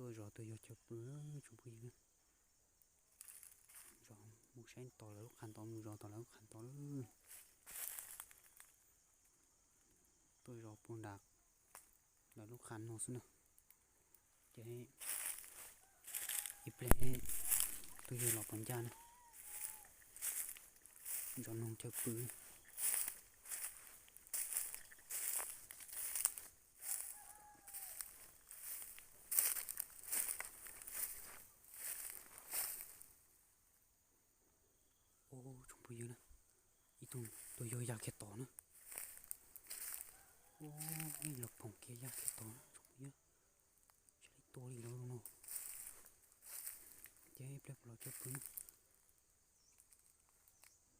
Tuaj zov tuaj yug chaw pw tsoom phooj ywg. Zov mus saib tom lawv lub qhov ntawd, mus zov tom lawv lub qhov ntawd. Tuaj zov puag nram lawv lub qhov no xwb na. Ces ib pliag tuaj yug los pov ncaj na. Zov noog chaw pw. Tsoom phooj ywg na, ib tug tuaj yog ya kiag tod na. Los phoom kiag ya kiag tod na tsoom phooj ywg. Tsis li tua li lawm no. Ces ib pliag kuv los chaw pw na.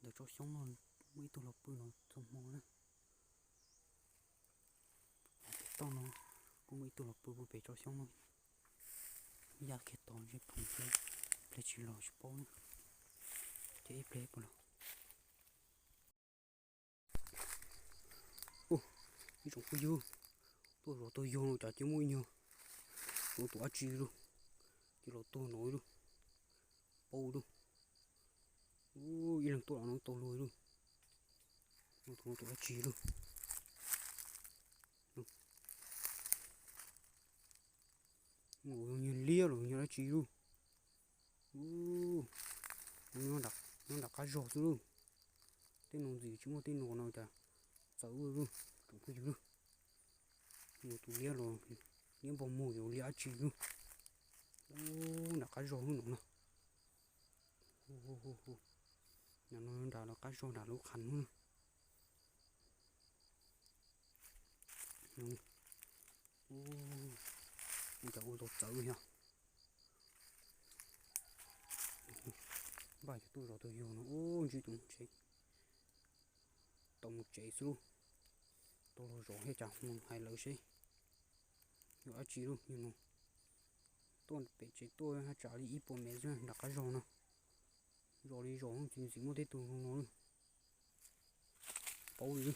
Ntawm tsob xyoob no muaj ib tug los pw no txhua hmo na. Pem toj no kuj muaj ib tug los pw puag pem tsob xyoob no. Ya kiag tod ntshe phoom kiag, ib pliag tsis los tsis paub na. Ces ib pliag puas los. Ib tsoom phooj ywg, tuaj zov tuaj yug no cas cia muaj ib nyuag, tus tus dab tsi lauj, cia los tuag no lauj, paub lauj. Ib leeg tuaj los no tau luag lauj. Tus tus dab tsi lauj. Mus yog nyuag liab los yog dab tsi lauj. Nyob nram qab zog xwb lauj. Tej no ntxim tsis muaj tej no no cas txawv lauj tsoom phooj ywg lauj. Tus liab los liab npog muag yuav liab dab tsi lauj. Nram qab zog lub no no. Nram no nram qab zog nram lub qhov no. Ua cas ua tau txawv yog. Npaj cov tuaj zov tuaj yug no ua ntsib tus tsev. Tau mus tsev xwb lauj. Tau los zov thiab cas mus hais lawv seb yog dab tsi lauj yog no. Tuaj pem tsev tuaj haj tsam li ib puas mev xwb nram qab zog no. Zos li zos ntxim ntxim muaj tej tug no no. Paub li.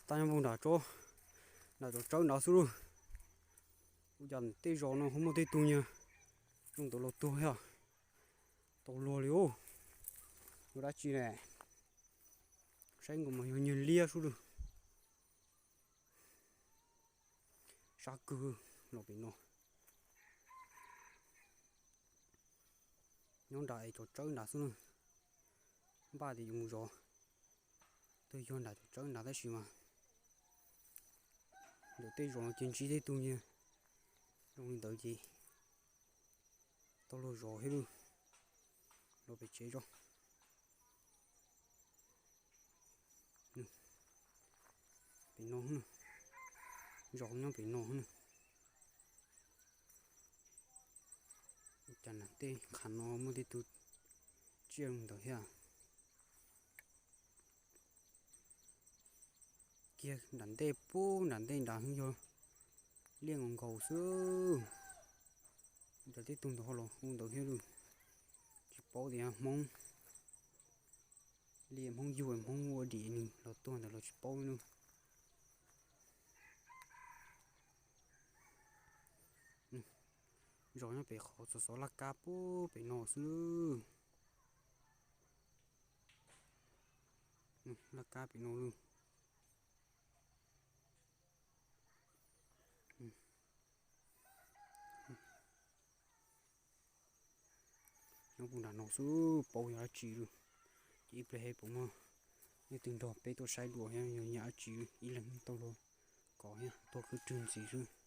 Tab nyob nram, nram cov tsawb nrad xwb lauj. Ua cas tej zos no ho muaj tej tug niag zoo ntawd los tuag thiab. Tau luag li os. Yog dab tsi ne? Saib nkaus mas yog niag liab xwb lauj. Sab kwg los pem no. Nyob nram es cov tsawb nrad xwb na. Npaj tias yuav mus zov tuaj yug nram cov tsawb nrad tab sis mas ntawm tej zos no ces ntsib tej tug niag zoo li ntawd ces tau luag zov thiab lauj. Los pem tsev tso. Pem no na, zos nyob pem no na. Cas nram tej qhov no muaj tej tug tsiaj ntawd thiab. Kiag nram ntej pub nram ntej nrad yog liaj nkaus nkaus xwb. Cas tej tug ntawd ho los hu ntawd thiab lauj. Tsis paub tias Hmoob li Hmoob yug Hmoob ua dim nws los tuag ntawd los tsis paub li lauj. Zos nyob pem qhov xov xov laj kab pub pem no xwb. Laj kab pem no lauj. Nyob puag nram no xwb paub yog dab tsi lauj. Ces ib pliag puas muaj leej twg nrog peb tuaj saib dua thiab yog niag dab tsi ib leeg tau luag kov thiab tuag khwb rwg ntxiv xwb.